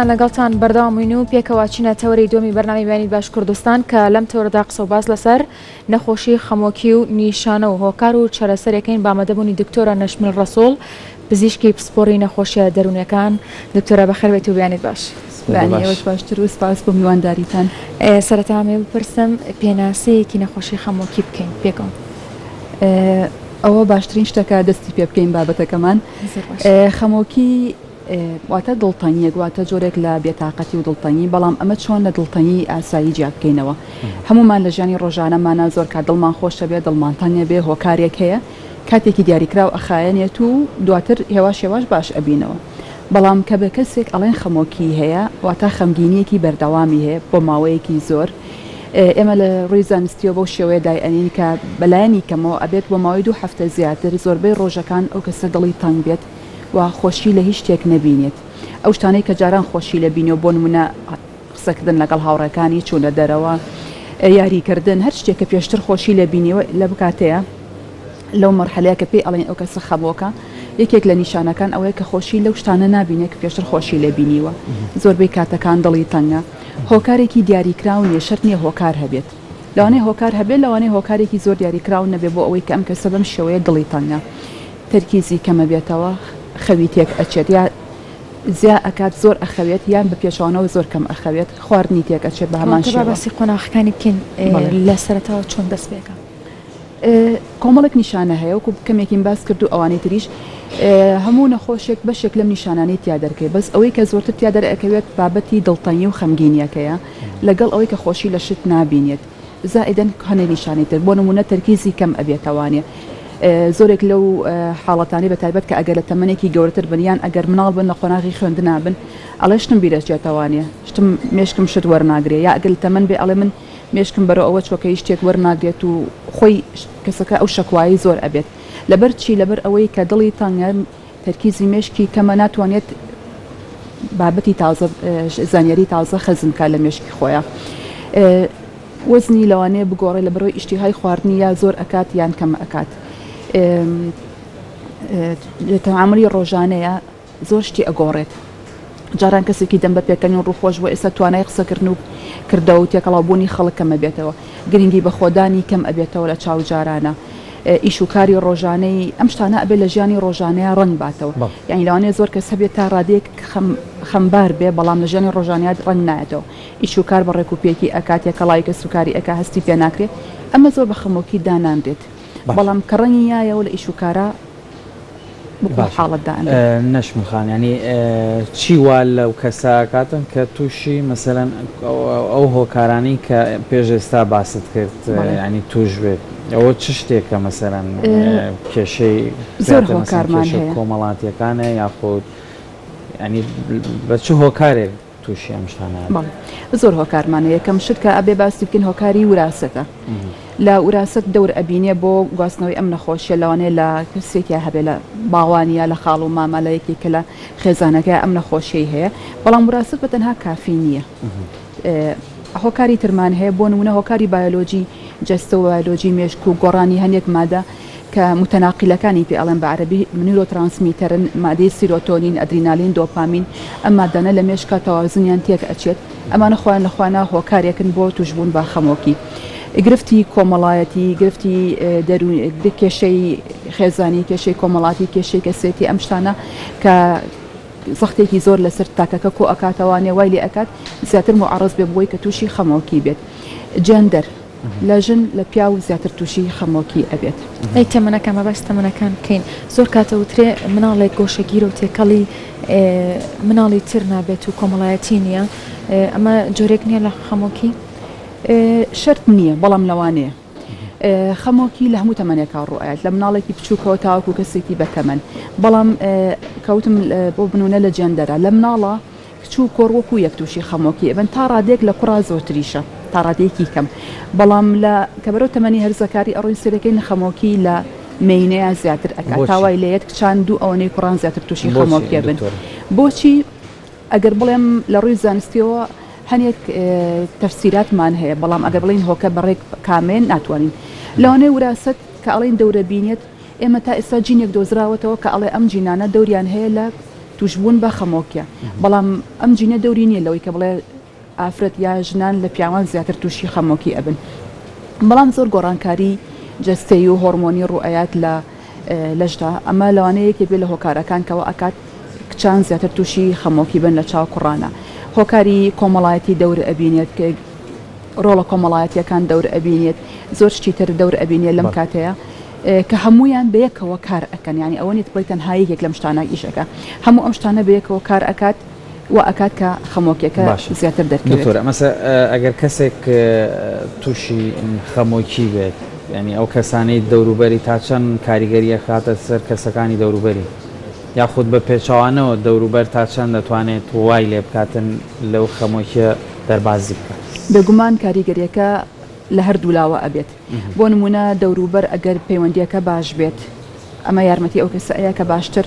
لەگەڵتان بەردەوام بووین و پێکەوە چینە تەوەری دووەمی بەرنامەی بەیانی باش کوردستان کە لەم تەوەرەدا قسە و باس لەسەر نەخۆشی خەمۆکی و نیشانە و هۆکار و چارەسەرەکەین بە ئامادەبوونی دکتۆرە نەشمیل ڕەسوڵ پزیشکی پسپۆڕی نەخۆشیە دەروونیەکان دکتۆرە بەخێر بێیت و بەیانیت باش. بەیانی ئێوەش باشتر و سپاس بۆ میوانداریتان. سەرەتا ئەمەوێ بپرسم پێناسەیەکی نەخۆشی خەمۆکی بکەین پێکەوە. ئەوە باشترین شتە کە دەستی پێ بکەین بابەتەکەمان. خەمۆکی واتە دڵتەنگیەک، واتە جۆرێک لە بێتاقەتی و دڵتەنگی، بەڵام ئەمە چۆن لە دڵتەنگی ئاسایی جیا بکەینەوە؟ هەموومان لە ژیانی ڕۆژانەمانا زۆر کات دڵمان خۆشە بێ، دڵمان تەنگە بێ، هۆکارێک هەیە کاتێکی دیاریکراو ئەخایەنێت و دواتر هێواش هێواش باش ئەبینەوە. بەڵام کە بە کەسێک ئەڵێن خەمۆکی هەیە، واتە خەمگینیەکی بەردەوامی هەیە بۆ ماوەیەکی زۆر. ئێمە لە ڕووی زانستیەوە بەو شێوەیە دایئەنێین کە بەلایەنی کەمەوە ئەبێت بۆ ماوەی دوو هەفتە زیاتر زۆربەی ڕۆژەکان ئەو کەسە دڵی تەنگ بێت، و خۆشی لە هیچ شتێک نەبینێت ئەو شتانەی کە جاران خۆشی لە بینیوە بۆ نمونە قسەکردن لەگەڵ هاوڕێکانی چوونە دەرەوە یاریکردن هەر شتێک کە پێشتر خۆشی لە بینیوە لە بکاتەیە لەو مەرحەلەیە کە پێی ئەڵێن ئەو کەسە خەمۆکە یەکێک لە نیشانەکان ئەوەیە کە خۆشی لەو شتانە نابینێت کە پێشتر خۆشی لێ بینیوە زۆربەی کاتەکان دڵی تەنگە هۆکارێکی دیاریکراو نییە شەرت نییە هۆکار هەبێت لەوانەیە هۆکار هەبێت لەوانەیە هۆکارێکی زۆر دیاریکراو نەبێت بۆ ئەوەی کە ئەم کەسە بەم شێوەیە دڵی تەنگە تەرکیزی کەمەبێتەوە خەوی تێک ئەچێت یا زیا ئەکات زۆر ئەخەوێت یان بە پێچەوانەوە زۆر کەم ئەخەوێت خواردنی تێک ئەچێت بە هەمان کەواتە با شێوە. باسی قۆناغەکانی بکەین بەڵێ. لە سەرەتاوە چۆن دەست پێکا؟ کۆمەڵێک نیشانە هەیە وەکو کەمێکیم باس کرد و ئەوانەی تریش هەموو نەخۆشێک بەشێک لەم نیشانانەی تیا دەرکەوێت بەس ئەوەی کە زۆرتر تیا دەرئەکەوێت بابەتی دڵتەنگی و خەمگینیەکەیە لەگەڵ ئەوەی کە خۆشی لە شت نابینێت زائیدەن هەنێ نیشانەی تر بۆ نموونە تەرکیزی کەم ئەبێتەوانێ زۆرێک لەو حاڵەتانەی بە تایبەت کە ئەگەر لە تەمەنێکی گەورەتر بن یان ئەگەر مناڵ بن لە قۆناغی خوێندنا بن ئەڵێ شتم بیرەچێتەوانێ شتم مێشکم شت وەرناگرێ یا ئەگەر لە تەمەن بێ ئەڵێ من مێشکم بەرەو ئەوە چووە کە هیچ شتێک وەرناگرێت و خۆی کەسەکە ئەو شەکوایەی زۆر ئەبێت لەبەر چی لەبەر ئەوەی کە دڵی تەنگە تەرکیزی مێشکی کەمە ناتوانێت بابەتی تازە زانیاری تازە خەزن بکات لە مێشکی خۆیا وەزنی لەوانەیە بگۆڕێ لە بەرەوەی ئیشتیهای خواردنی یا زۆر ئەکات یان کەم ئەکات لە تەعاملی ڕۆژانەیە زۆر شتی ئەگۆڕێت جاران کەسێکی دەم بە پێکەنین و ڕووخۆش بوو ئێستا توانای قسەکردن و کردەوە و تێکەڵاو بوونی خەڵک کەم ئەبێتەوە گرنگی بەخۆدانی کەم ئەبێتەوە لە چاو جارانە ئیش و کاری ڕۆژانەی ئەم شتانە ئەبێ لە ژیانی ڕۆژانەیا ڕەنگ باتەوە یانی لەوانەیە زۆر کەس هەبێت تا ڕادەیەک خەم خەمبار بێ بەڵام لە ژیانی ڕۆژانەیا ڕەنگ نایەتەوە ئیش و کار بە ڕێک و پێکی ئەکا تێکەڵاوی کەس و کاری ئەکا هەستی پێ ناکرێ ئەمە زۆر بە خەمۆکی دانانرێت بەڵام کە ڕەنگی یایەوە لە ئیش و کارا باشە نەشمی خان یانی چی وا لەو کەسە ئەکاتن کە تووشی مەسەلەن ئەو هۆکارانەی کە پێش ئێستا باست کرد یانی تووش بێت ئەوە چ شتێکە مەسەلەن کێشەی زۆر هۆکارمان کێشە هەیە. کۆمەڵاتیەکانە یاخود یانی بە چ هۆکارێک تووشی ئەم شتانە ئەبێت؟ بەڵێ زۆر هۆکارمان هەیە یەکەم شت کە ئەبێ باسی بکەین هۆکاری وراسەتە لە وراسەت دەور ئەبینێ بۆ گواستنەوەی ئەم نەخۆشیە لەوانەیە لە کەسێکیا هەبێ لە باوان یا لە خاڵ و مامە لە یەکێک کە لە خێزانەکەیا ئەم نەخۆشیەی هەیە بەڵام وراسەت بە تەنها کافی نییە هۆکاری ترمان هەیە بۆ نمونە هۆکاری بایۆلۆجی جەستە و بایۆلۆجی مێشک و گۆڕانی هەنێک مادە کە موتەناقیلەکانی پێ ئەڵێن بە عەرەبی neurotransmitter ن، مادەی سیرۆتۆنین، ئەدرینالین، دۆپامین، ئەم مادانە لە مێشکا تەوازنیان تێک ئەچێت، ئەمانە خۆیان لە خۆیانا هۆکارێکن بۆ توشبوون بە خەمۆکی. گرفتی کۆمەڵایەتی، گرفتی دەروون، کێشەی خێزانی، کێشەی کۆمەڵاتی، کێشەی کەسێتی، ئەم شتانە کە زەختێکی زۆر لەسەر تاکەکە کۆ ئەکاتەوانێ وای لێ ئەکات زیاتر موعەڕەز بێ بۆی کە تووشی خەمۆکی بێت. جێندەر. لە ژن لە پیاو زیاتر تووشی خەمۆکی ئەبێت. ئەی تەمەنەکان با باسی تەمەنەکان بکەین زۆر کات ئەوترێ مناڵێک گۆشەگیرە و تێکەڵی مناڵی تر نابێت و کۆمەڵایەتی نییە ئەمە جۆرێک نییە لە خەمۆکی؟ شەرت نییە بەڵام لەوانەیە خەمۆکی لە هەموو تەمەنێکا ڕووئەیات لە مناڵێکی بچووکەوە تاوەکو کەسێکی بەتەمەن بەڵام کەوتم بۆ بنونە لە جێندەرە لە مناڵە کچ و کۆڕ وەکو یەک توشی خەمۆکی ئەبن تا ڕادەیەک لە کوڕا زۆرتریشە تا ڕادەیەکی کەم بەڵام لە کە بەرەو تەمەنی هەرزەکاری ئەڕۆین سەیرەکەین خەمۆکی لە مێینەیا زیاتر ئەکات تا بۆچی؟ وای لێیەت کچان دوو ئەوەنەی کوڕان زیاتر توشی بۆچی خەمۆکی ئەبن دکتۆر؟ بۆچی ئەگەر بڵێم لە ڕووی زانستیەوە هەنێک تەفسیراتمان هەیە بەڵام ئەگەر بڵێین هۆکە بەڕێک کامەیە ناتوانین لەوانەیە وراسەت کە ئەڵێین دەورە بینێت ئێمە تا ئێستا جینێک دۆزراوەتەوە کە ئەڵێ ئەم جینانە دەوریان هەیە لە. تووشبوون بە خەمۆکیە بەڵام ئەم جینە دەوری نییە لەوەی کە بڵێ ئافرەت یا ژنان لە پیاوان زیاتر تووشی خەمۆکی ئەبن بەڵام زۆر گۆڕانکاری جەستەیی و هۆڕمۆنی ڕووئەیات لە لەشدا ئەمە لەوانەیە یەکێک بێت لە هۆکارەکان کەوا ئەکات کچان زیاتر تووشی خەمۆکی بن لە چاو کوڕانە هۆکاری کۆمەڵایەتی دەور ئەبینێت کە ڕۆڵە کۆمەڵایەتیەکان دەور ئەبینێت زۆر شتی تر دەور ئەبینێت لەم کاتەیە کە هەمویان بەیەکەوە کار ئەکەن یانی ئەوە نیت بڵێی تەنها یەکێک لەم شتانە ئیش ئەکا هەموو ئەم شتانە بەیەکەوە کار ئەکات وا ئەکات کە خەمۆکیەکە باشە زیاتر دەرکەوێت. دکتۆرە مەسە ئەگەر کەسێک توشی خەمۆکی بێت یانی ئەو کەسانەی دەوروبەری تا چەند کاریگەری ئەخاتە سەر کەسەکانی دەوروبەری یاخود بە پێچەوانەوە دەوروبەر تا چەند دەتوانێت وای لێ بکاتن لەو خەمۆکیە دەربازی بکات؟ بێگومان کاریگەریەکە لە هەردوولاوە ئەبێت بۆ نموونە دەوروبەر ئەگەر پەیوەندیەکە باش بێت ئەمە یارمەتی ئەو کەسە ئەیا کە باشتر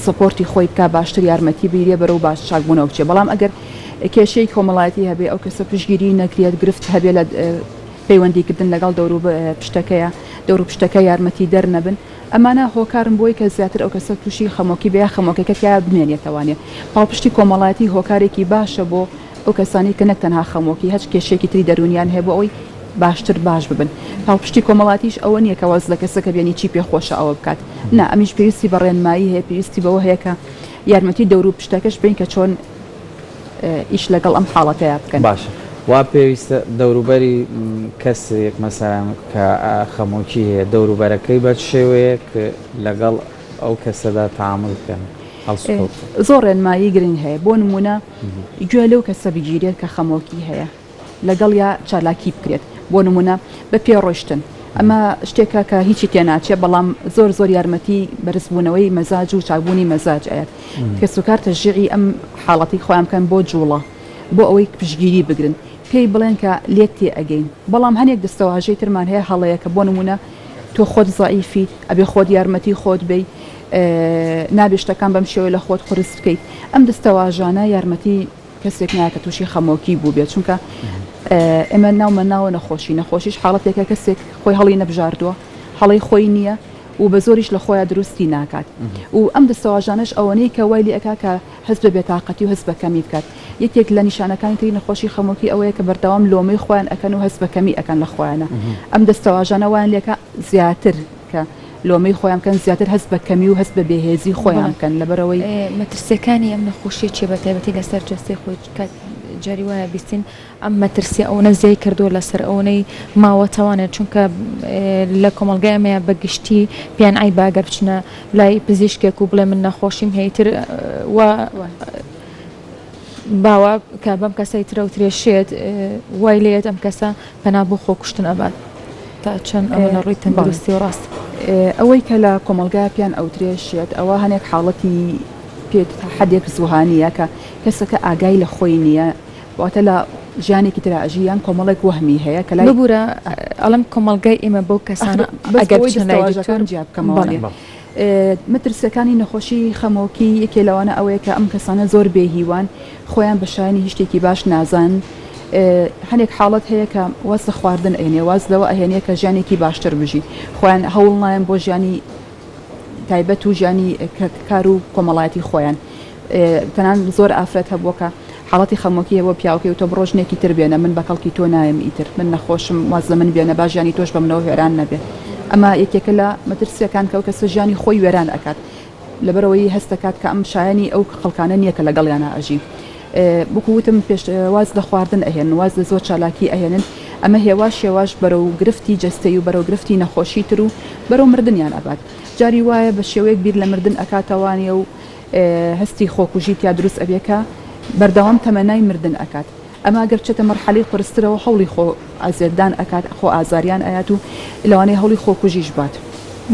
support ی خۆی بکا باشتر یارمەتی بیرێ بەرەو باش چاکبوونەوە بچێ بەڵام ئەگەر کێشەی کۆمەڵایەتی هەبێ ئەو کەسە پشگیری نەکرێت گرفت هەبێ لە پەیوەندیکردن لەگەڵ دەور و پشتەکەیە دەور و پشتەکە یارمەتی دەر نەبن ئەمانە هۆکارن بۆی کە زیاتر ئەو کەسە تووشی خەمۆکی بێ یا خەمۆکەکە تیا بمێنێتەوانێ پاڵپشتی کۆمەڵایەتی هۆکارێکی باشە بۆ ئەو کەسانەی کە نەک تەنها خەمۆکی هەچ کێشەیەکی تری دەروونیان هەیە بۆ ئەوەی باشتر باش ببن. پاڵپشتی کۆمەڵاتیش ئەوە نییە کە واز لە کەسەکە بێنی چی پێ خۆشە ئەوە بکات. نا ئەمیش پێویستی بە ڕێنمایی هەیە، پێویستی بەوە هەیە کە یارمەتی دەورو پشتەکەش بەین کە چۆن ئیش لەگەڵ ئەم حاڵەتەیا بکەن. باشە وا پێویستە دەوروبەری کەسێک مەسەلەن کە خەمۆکی هەیە دەوروبەرەکەی بە چ شێوەیەک لەگەڵ ئەو کەسەدا تەعامول بکەن هەڵسوکەوت بکەن؟ زۆر ڕێنمایی گرنگ هەیە بۆ نموونە گوێ لەو کەسە بگیرێت کە خەمۆکی هەیە لەگەڵیا چالاکی بکرێت بۆ نمونە بە پێ ڕۆیشتن ئەمە شتێکە کە هیچی تێناچێ بەڵام زۆر زۆر یارمەتی بەرزبوونەوەی مەزاج و چاکبوونی مەزاج ئەیات کەسوکار تەشجیعی ئەم حاڵەتی خۆیان بکەن بۆ جوڵە بۆ ئەوەی پشگیری بگرن پێی بڵێن کە لێت تێ ئەگەین بەڵام هەنێک دەستەواژەی ترمان هەیە هەڵەیە کە بۆ نمونە تۆ خۆت زەعیفیت ئەبێ خۆت یارمەتی خۆت بەی نابێ شتەکان بەم شێوەیە لە خۆت قورس بکەیت ئەم دەستەواژانە یارمەتی کەسێک نایە کە تووشی خەمۆکی بووبێت چونکە ئێمە ناومە ناوە نەخۆشی نەخۆشیش حاڵەتێکە کەسێک خۆی هەڵی نەبژاردووە هەڵەی خۆی نییە و بە زۆریش لە خۆیان دروستی ناکات و ئەم دەستەواژانەش ئەوەنەی کە وای لێ ئەکا کە هەست بە بێتاقەتی و هەست بە کەمی بکات یەکێک لە نیشانەکانی تری نەخۆشی خەمۆکی ئەوەیە کە بەردەوام لۆمەی خۆیان ئەکەن و هەست بە کەمی ئەکەن لە خۆیانە ئەم دەستەواژانە وایان لێکا زیاتر کە لۆمەی خۆیان بکەن زیاتر هەست بە کەمی و هەست بە بێهێزی خۆیان بکەن لەبەرئەوەی. مەترسیەکانی ئەم نەخۆشیە چیە بە تایبەتی لەسەر جەستەی خۆی کات جاری وایە بیستین ئەم مەترسیە ئەوەنە زیای کردووە لەسەر ئەوەنەی ماوەتەوانێت چونکە لە کۆمەڵگای ئەمەیە بە گشتی پێیان عەیبە ئەگەر بچنە لای پزیشکێک و بڵێ من نەخۆشیم هەیە ئیتر وا باوە کە بەم کەسەی ترە و ترێشێت وای لێت ئەم کەسە پەنا بۆ خۆکوشتن ئەبات تا چەند ئەمە لە ڕووی تەندروستی و ڕاست. ئەوەی کە لە کۆمەڵگا پێیان ئەوترێ شێت ئەوە هەنێک حاڵەتی پێ تا حەدێک زوهانیە کە کەسەکە ئاگای لە خۆی نییە واتە لە ژیانێکی ترا ئەژی یان کۆمەڵێک وەهمی هەیە کە لای ببورە ئەڵێم کۆمەڵگای ئێمە بەو کەسانە بەس ئەگەر بۆی بچنە لای دکتۆر دەستەواژەکان جیا بکەمەوە بەڵێ. مەترسیەکانی نەخۆشی خەمۆکی یەکێ لەوانە ئەوەیە کە ئەم کەسانە زۆر بێ هیوان، خۆیان بە شایەنی هیچ شتێکی باش نازانن، هەنێک حاڵەت هەیە کە واز لە خواردن ئەهێنێ، واز لەوە ئەهێنێ کە ژیانێکی باشتر بژی، خۆیان هەوڵ نایەن بۆ ژیانی تایبەت و ژیانی کار و کۆمەڵایەتی خۆیان. تەنان زۆر ئافرەت هەبووە کە حاڵەتی خەمۆکی هەبووە پیاوەکەی وتووە بڕۆ ژنێکی تر بێنە من بە کەڵکی تۆ نایەم ئیتر من نەخۆشم واز لە من بێنە با ژیانی تۆش بە منەوە وێران نەبێ ئەمە یەکێکە لە مەترسیەکان کە ئەو کەسە ژیانی خۆی وێران ئەکات لەبەرئەوەی هەست دەکات کە ئەم شایەنی ئەو خەڵکانە نییە کە لەگەڵیانا ئەژی وەکو وتم پێش واز لە خواردن ئەهێنن واز لە زۆر چالاکی ئەهێنن ئەمە هێواش هێواش بەرەو گرفتی جەستەیی و بەرەو گرفتی نەخۆشی تر و بەرەو مردنیان ئەبات جاری وایە بە شێوەیەک بیر لە مردن ئەکاتەوانێ و هەستی خۆکوژی تیا دروست ئەبێ کە بەردەوام تەمەنای مردن ئەکات ئەمە گەر بچێتە مەرحەلەی قورسترەوە هەوڵی خۆ ئەزیەتدان ئەکات خۆ ئازاریان ئەیات و لەوانەیە هەوڵی خۆکوژیش بات.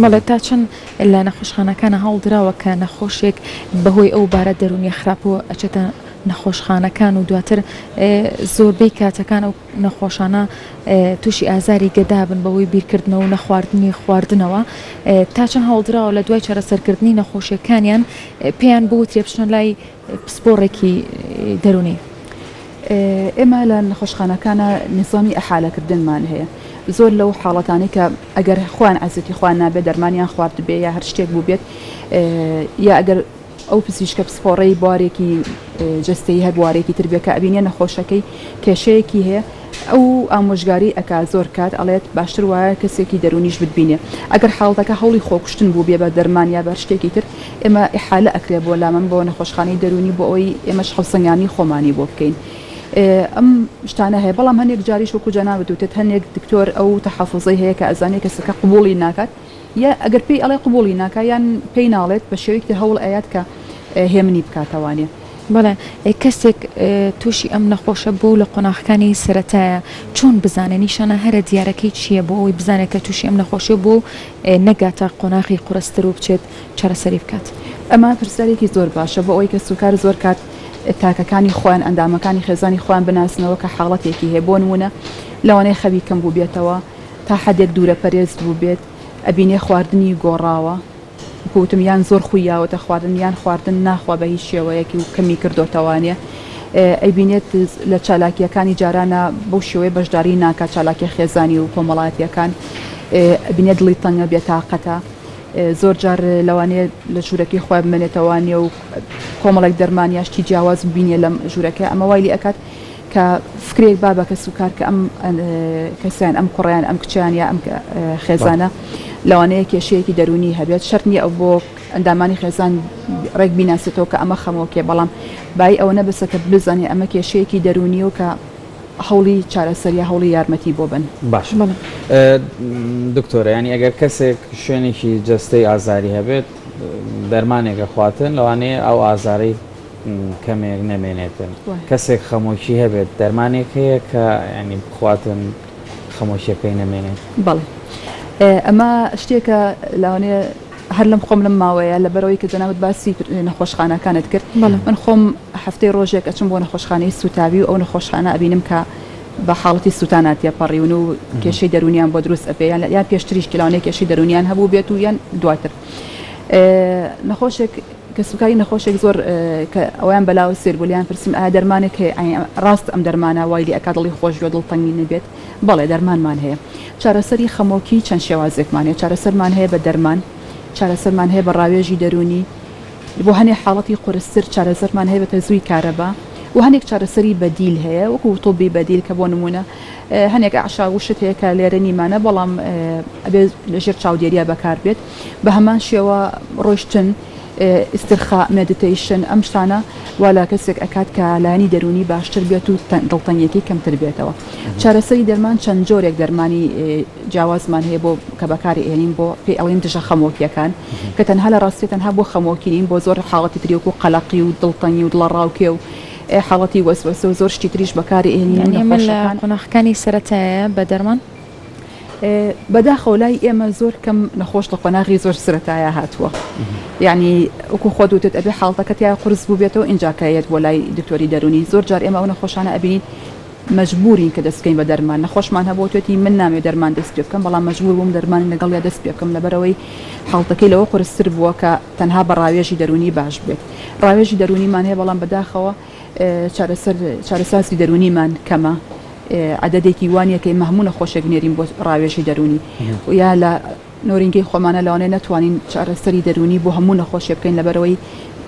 بەڵێ تا چەند لە نەخۆشخانەکانا هەوڵدراوە کە نەخۆشێک بەهۆی ئەو بارە دەروونیە خراپەوە ئەچێتە نەخۆشخانەکان و دواتر زۆربەی کاتەکان ئەو نەخۆشانە تووشی ئازاری گەدا بن بەهۆی بیرکردنەوە و نەخواردنی خواردنەوە تا چەند هەوڵدراوە لە دوای چارەسەرکردنی نەخۆشیەکانیان پێیان بوترێ بچنە لای پسپۆڕێکی دەروونی. ئێمە لە نەخۆشخانەکانا نیزامی ئەحالەکردنمان هەیە زۆر لەو حاڵەتانەی کە ئەگەر خۆیان ئەزیەتی خۆیان نابێت دەرمانیان خواردبێ یا هەر شتێک بووبێت یا ئەگەر. ئەو پزیشکە پسپۆڕەی بوارێکی جەستەیی هەر بوارێکی تر بێ کە ئەبینێ نەخۆشەکەی کێشەیەکی هەیە ئەو ئامۆژگاری ئەکا زۆر کات ئەڵێت باشتر وایە کەسێکی دەروونیش بتبینێ ئەگەر حاڵەتەکە هەوڵی خۆکوشتن بووبێ بە دەرمان یا بە هەر شتێکی تر ئێمە ئیحالە ئەکرێ بۆ لامان بۆ نەخۆشخانەی دەروونی بۆ ئەوەی ئێمەش هەڵسەنگاندنی خۆمانی بۆ بکەین ئەم شتانە هەیە بەڵام هەنێک جاریش وەکو جەنابت وتت هەنێک دکتۆر ئەو تەحەفوزەی هەیە کە ئەزانێ کەسەکە قبوڵی ناکات یا ئەگەر پێی ئەڵێ قبوڵی ناکا یان پێی ناڵێت بە شێوەیەکی تر هەوڵ ئەیات کە هێمنی بکاتەوانێ. بەڵێ کەسێک توشی ئەم نەخۆشە بوو لە قۆناغەکانی سەرەتایە چۆن بزانێ نیشانە هەرە دیارەکەی چییە بۆ ئەوەی بزانێت کە توشی ئەم نەخۆشیە بووە و نەگاتە قۆناغی قورستر و بچێت چارەسەری بکات؟ ئەمە پرسیارێکی زۆر باشە بۆ ئەوەی کەسوکار زۆر کات تاکەکانی خۆیان ئەندامەکانی خێزانی خۆیان بناسنەوە کە حاڵەتێکی هەیە بۆ نموونە لەوانەیە خەوی کەم بووبێتەوە تا حەدێک دوورەپەرێز بووبێت ئەبینێ خواردنی گۆڕاوە وەکو وتم یان زۆر خوی یاوەتە خواردن یان خواردن ناخوا بە هیچ شێوەیەکی و کەمی کردۆتەوانێ ئەیبینێت لە چالاکییەکانی جارانە بەو شێوەیە بەشداری ناکات چالاکیە خێزانی و کۆمەڵایەتیەکان ئەبینێت دڵی تەنگە بێتاقەتە زۆر جار لەوانەیە لە ژوورەکەی خۆی بمێنێتەوە نێو کۆمەڵێک دەرمان یا شتی جیاواز ببینێ لەم ژوورەکە ئەمە وای لێ ئەکات کە فکرێک با بە کەس و کار کە ئەم کەسیان ئەم کوڕیان ئەم کچیان یا ئەم خێزانە لەوانەیە کێشەیەکی دەرونی هەبێت شەرت نییە ئەو بۆ ئەندامانی خێزان ڕێک بیناسێتەوە کە ئەمە خەمۆکێ بەڵام بای ئەوە نەبەسە کە بزانێ ئەمە کێشەیەکی دەرونی و کە هەوڵی چارەسەر یا هەوڵی یارمەتی بۆ بن. باشە دکتۆرە یانی ئەگەر کەسێک شوێنێکی جەستەی ئازاری هەبێت دەرمانێک ئەخواتن لەوانەیە ئەو ئازارەی کەمێک نەمێنێتن کەسێک خەمۆکی هەبێت دەرمانێک هەیە کە ینی بخواتن خەمۆکیەکەی نەمێنێت؟ بەڵێ ئەمە شتێکە لەوانەیە هەر لەم خۆم لەم ماوەیە لەبەرئەوەی کە جەنابت باسی نەخۆشخانەکانت کرد من خۆم هەفتەی ڕۆژێک ئەچم بۆ نەخۆشخانەی سوتاوی و ئەو نەخۆشخانە ئەبینم کە بە حاڵەتی سوتانا تێپەڕیون و کێشەی دەرونیان بۆ دروست ئەبێ یان یان پێشتریش لەوانەیە کێشەی دەرونیان هەبوو بێت و یان دواتر نەخۆشێک کەسوکاری نەخۆشێک زۆر کە ئەویان بەلاوە سێر بوو لیان پرسیم ئایا دەرمانێک هەیە ڕاست ئەم دەرمانە وای لێ ئەکا دڵی خۆش بێ دڵتەنگی نەبێت بەڵێ دەرمانمان هەیە. چارەسەری خەمۆکی چەند شێوازێکمان هەیە، چارەسەرمان هەیە بە دەرمان، چارەسەرمان هەیە بە ڕاوێژی دەروونی، بۆ هەنێ حاڵەتی قورستر چارەسەرمان هەیە بە تەزووی کارەبا و هەنێک چارەسەری بەدیل هەیە وەکوو طبی بەدیل کە بۆ نموونە هەنێک ئەعشاب و شت هەیە کە لێرە نیمانە بەڵام ئەبێ لەژێر چاودێریا بەکار بێت بە هەمان شێوە ڕۆیشتن استرخاء، Meditation، ئەم شتانە وا لە کەسێک ئەکات کە لایەنی دەروونی باشتر بێت و دڵتەنگیەکەی کەمتر بێتەوە. چارەسەری دەرمان چەند جۆرێک دەرمانی جیاوازمان هەیە بۆ کە بەکاری ئەهێنین بۆ پێی ئەڵێن دژە خەمۆکیەکان کە تەنها لە ڕاستیە تەنها بۆ خەمۆکی نین بۆ زۆر حاڵەتی تری وەکو قەلەقی و دڵتەنگی و دڵەڕاوکێ و حاڵەتی وەسوەسە و زۆر شتی تریش بەکاری ئەهێنین و یانی ئەمە لە نەخۆشەکان قۆناغەکانی سەرەتایە بە دەرمان؟ بەداخەوە لای ئێمە زۆر کەم نەخۆش لە قۆناغی زۆر سەرەتایا هاتووە یعنی وەکو خۆت وتت ئەبێ حاڵتەکە تیا قورس بووبێتەوە ئینجا کە یەت بۆ لای دکتۆری دەروونی زۆر جار ئێمە ئەو نەخۆشانە ئەبینین مەجبورین کە دەست بکەین بە دەرمان نەخۆشمان هەبوو توێتی من نامەوێ دەرمان دەست پێ بکەم بەڵام مەجبور بووم دەرمانی لەگەڵیا دەست پێ بکەم لەبەرئەوەی حاڵتەکەی لەوە قورستر بووە کە تەنها بە ڕاوێژی دەروونی باش بێت ڕاوێژی دەروونیمان هەیە بەڵام بەداخەوە چارەسەر چارەسازی دەروونیمان کەمە عەدەدێکی وا نییە کە ئێمە هەموو نەخۆشێک بنێرین بۆ ڕاوێژی دەروونی و یا لە نۆرینگەی خۆمانە لەوانەیە نەتوانین چارەسەری دەروونی بۆ هەموو نەخۆشێ بکەین لەبەرئەوەی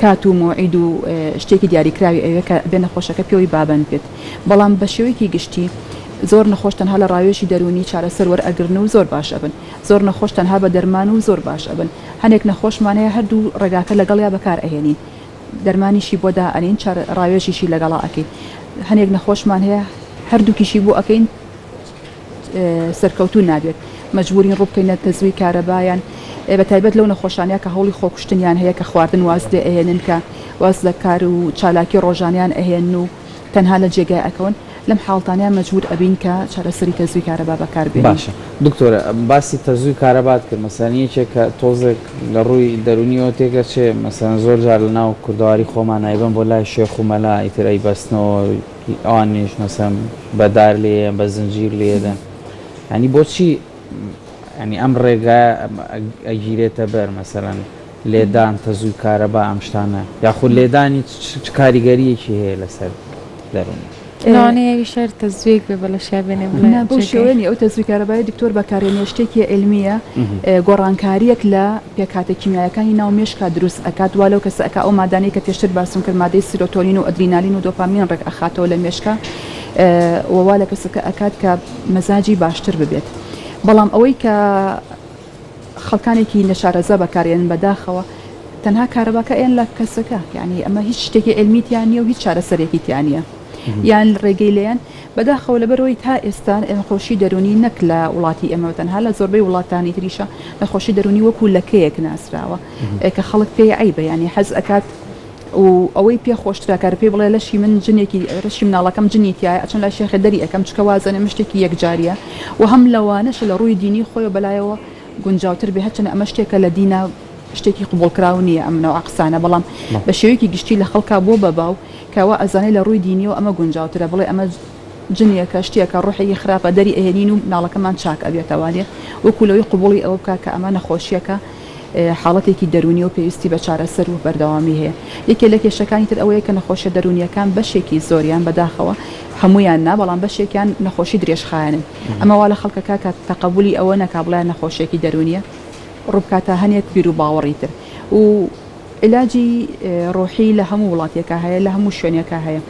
کات و مۆعید و شتێکی دیاریکراوی ئەوێ کە ئەبێ نەخۆشەکە پێوەی بابەند بێت بەڵام بە شێوەیەکی گشتی زۆر نەخۆش تەنها لە ڕاوێژی دەروونی چارەسەر وەرئەگرن و زۆر باش ئەبن زۆر نەخۆش تەنها بە دەرمان و زۆر باش ئەبن هەنێک نەخۆشمان هەیە هەردوو ڕێگاکە لەگەڵیا بەکار ئەهێنین دەرمانیشی بۆ دائەنێین چارە ڕاوێژیشی لەگەڵا ئەکەین هەنێک نەخۆشمان هەیە هەردووکیشی بۆ ئەکەین سەرکەوتوو نابێت مەجبورین ڕووبکەینە تەزووی کارەبا یان بە تایبەت لەو نەخۆشانە کە هەوڵی خۆکوشتنیان هەیە کە خواردن واز لێ ئەهێنن کە واز لە کار و چالاکی ڕۆژانیان ئەهێنن و تەنها لە جێگای ئەکەون لەم حاڵتانەیا مەجبور ئەبین کە چارەسەری تەزووی کارەبا بەکار بێنین. باشە دکتۆرە باسی تەزووی کارەبات کرد مەسەلەن یەکێک کە تۆزێک لە ڕووی دەروونیەوە تێکەچێ مەسەلەن زۆر جار لە ناو کوردەواری خۆمان ئەیبەن بۆ لای شێخ و مەلا ئیتر ئەیبەستنەوە ئەوانیش مەسەلەن بە دار لێیەن بە زنجیر لێدەن یانی بۆچی یانی ئەم ڕێگایە ئەگیرێتە بەر مەسەلەن لێدان تەزووی کارەبا ئەم شتانە یاخود لێدانی چ کاریگەریەکی هەیە لەسەر دەروون؟ لەوانەیە ئەویش هەر تەزوویەک بێ بە لەشیا بێنێ بڵێ نا بەو جێگەی. شێوەیە نیە ئەو تەزووی کارەبایی دکتۆر بەکارێنێ شتێکی عیلمیە گۆڕانکاریەک لە پێکهاتە کیمیایەکانی ناو مێشکا دروست ئەکات وا لەو کەسە ئەکا ئەو مادانەی کە پێشتر باسم کرد مادەی سیرۆتۆنین و ئەدرینالین و دۆپامین ڕێک ئەخاتەوە لە مێشکا و وا لە کەسەکە ئەکات کە مەزاجی باشتر ببێت بەڵام ئەوەی کە خەڵکانێکی نەشارەزا بەکارئێنن بەداخەوە تەنها کارەباکە ئێن لە کەسەکە یانی ئەمە هیچ شتێکی عیلمی تیا نییە و هیچ چارەسەرێکی تیا نییە یان ڕێگەی لێیان بەداخەوە لەبەرەوەی تا ئێستا نەخۆشی دەروونی نەک لە وڵاتی ئێمە تەنها لە زۆربەی وڵاتانی تریشە نەخۆشی دەروونی وەکو لەکەیەک ناسراوە کە خەڵک پێی عەیبە یانی حەز ئەکات و ئەوەی پێ خۆشترە کار پێی بڵێ لەشی من جنێکی لەشی مناڵەکەم جنی تیایە ئەچم لای شێخێ دەری ئەکەم چکە وازەنێ من شتێکی یەکجاریە و هەم لەوانەشە لە ڕووی دینی خۆیەوە بەلایەوە گونجاوتر بێ هەرچەنە ئەمە شتێکە لە دینا شتێکی قبوڵکراو نییە ئەم نەوعە قسانە بەڵام بە شێوەیەکی گشتی لە خەڵکا بووە بە باو کە وا ئەزانێ لە ڕووی دینیەوە ئەمە گونجاوترە بڵێ ئەمە جنێکە شتێکە ڕۆحێکی خراپە دەری ئەهێنین و مناڵەکەمان چاک ئەبێتەوانێ وەکو لەوەی قبوڵی ئەوە بکا کە ئەمە نەخۆشیەکە حاڵەتێکی دەروونیە و پێویستی بە چارەسەر و بەردەوامی هەیە. یەکێ لە کێشەکانی تر ئەوەیە کە نەخۆشیە دەروونیەکان بەشێکی زۆریان، بەداخەوە هەموویان نا، بەڵام بەشێکیان نەخۆشی درێژخایەنن. ئەمە وا لە خەڵکەکا کە تەقەبولی ئەوە نەکا بڵێ نەخۆشیەکی دەروونیە، ڕووبکاتە هەنێک بیروباوەڕی تر. و عیلاجی ڕۆحی لە هەموو وڵاتێکا هەیە، لە هەموو شوێنێکا هەیە.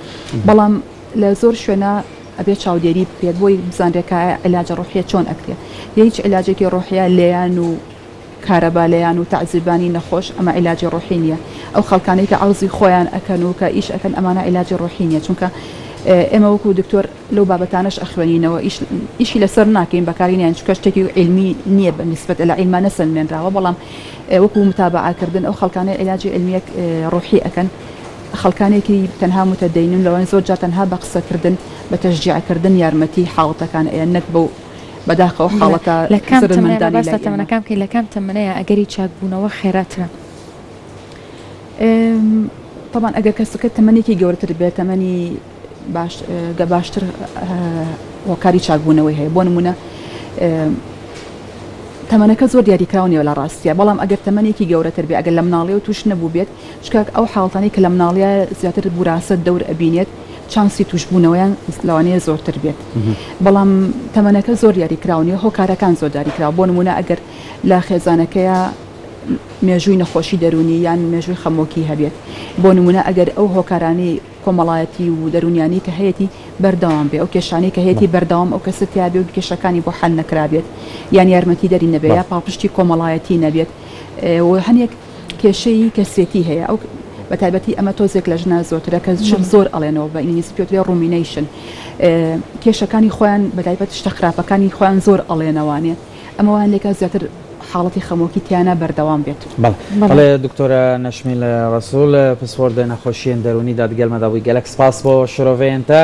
بەڵام لە زۆر شوێنا ئەبێ چاودێری بکرێت بۆی بزانرێ کە ئایا عیلاجە ڕۆحیە چۆن ئەکرێ. هیچ عیلاجێکی ڕۆحیە لێیان و کارەبا لێیان و تەعزیبانی نەخۆش ئەمە عیلاجی ڕۆحی نیە ئەو خەڵکانەی کە عەوزی خۆیان ئەکەن و کە ئیش ئەکەن ئەمانە عیلاجی ڕۆحی نیە چونکە ئێمە وەکو دکتۆر لەو بابەتانەش ئەخوێنینەوە ئیش ئیشی لەسەر ناکەین بەکاری ناین چونکە شتێکی عیلمی نیە بە نیسبەت لە عیلما نەسەلمێنراوە بەڵام وەکو متابعە کردن ئەو خەڵکانەی عیلاجی عیلمیەک ڕۆحی ئەکەن خەڵکانێکی تەنها متدەینن لەوان زۆر جار تەنها بە قسەکردن بە تەشجیعکردن یارمەتی حاڵەتەکان ئەیەن نەک بەو بەداخەوە حاڵەتە لە کام تەمەنەیە با زەرەرمەندانەی باس لە لای ئێمە. تەمەنەکان بکەین لە کام تەمەنەیە ئەگەری چاکبوونەوە خێراترە؟ تەبعەن ئەگەر کەسەکە تەمەنێکی گەورەتر بێت تەمەنی باش گە باشتر هۆکاری چاکبوونەوەی هەیە بۆ نمونە تەمەنەکە زۆر دیاریکراو نییە لە ڕاستیە بەڵام ئەگەر تەمەنێکی گەورەتر بێ ئەگەر لە مناڵیەوە توش نەبوو بێت چونکە ئەو حاڵەتانەی کە لە مناڵیا زیاتر وراسەت دەور ئەبینێت چانسی توشبوونەوەیان لەوانەیە زۆرتر بێت بەڵام تەمەنەکە زۆر دیاریکراو نیە هۆکارەکان زۆر دیاریکراو بۆ نمونە ئەگەر لە خێزانەکەیا مێژووی نەخۆشی دەروونی یان مێژووی خەمۆکی هەبێت بۆ نمونە ئەگەر ئەو هۆکارانەی کۆمەڵایەتی و دەروونیانەی کە هەیەتی بەردەوام بێ ئەو کێشانەی کە هەیەتی بەردەوام ئەو کەسە تیا بێ و کێشەکانی بۆ حەل نەکرابێت یان یارمەتیدەری نەبێ یا پاڵپشتی کۆمەڵایەتی نەبێت و هەنێک کێشەی کەسێتی هەیە ئەو بە تایبەتی ئەمە تۆزێک لە ژنان زۆرترە کە شت زۆر ئەڵێنەوە بە ئینگلیزی پێوترێ rumination کێشەکانی خۆیان بە تایبەت شتە خراپەکانی خۆیان زۆر ئەڵێنەوانێ ئەمە وایان لێکا زیاتر حاڵەتی خەمۆکی تیانا بەردەوام بێت. بەڵێ بەڵێ دکتۆرە نەشمیل ڕەسوڵ پسپۆر دە نەخۆشیێن دەروونی دادگەل مەدابووی گەلەک سپاس بۆ شرۆڤەیەن تە.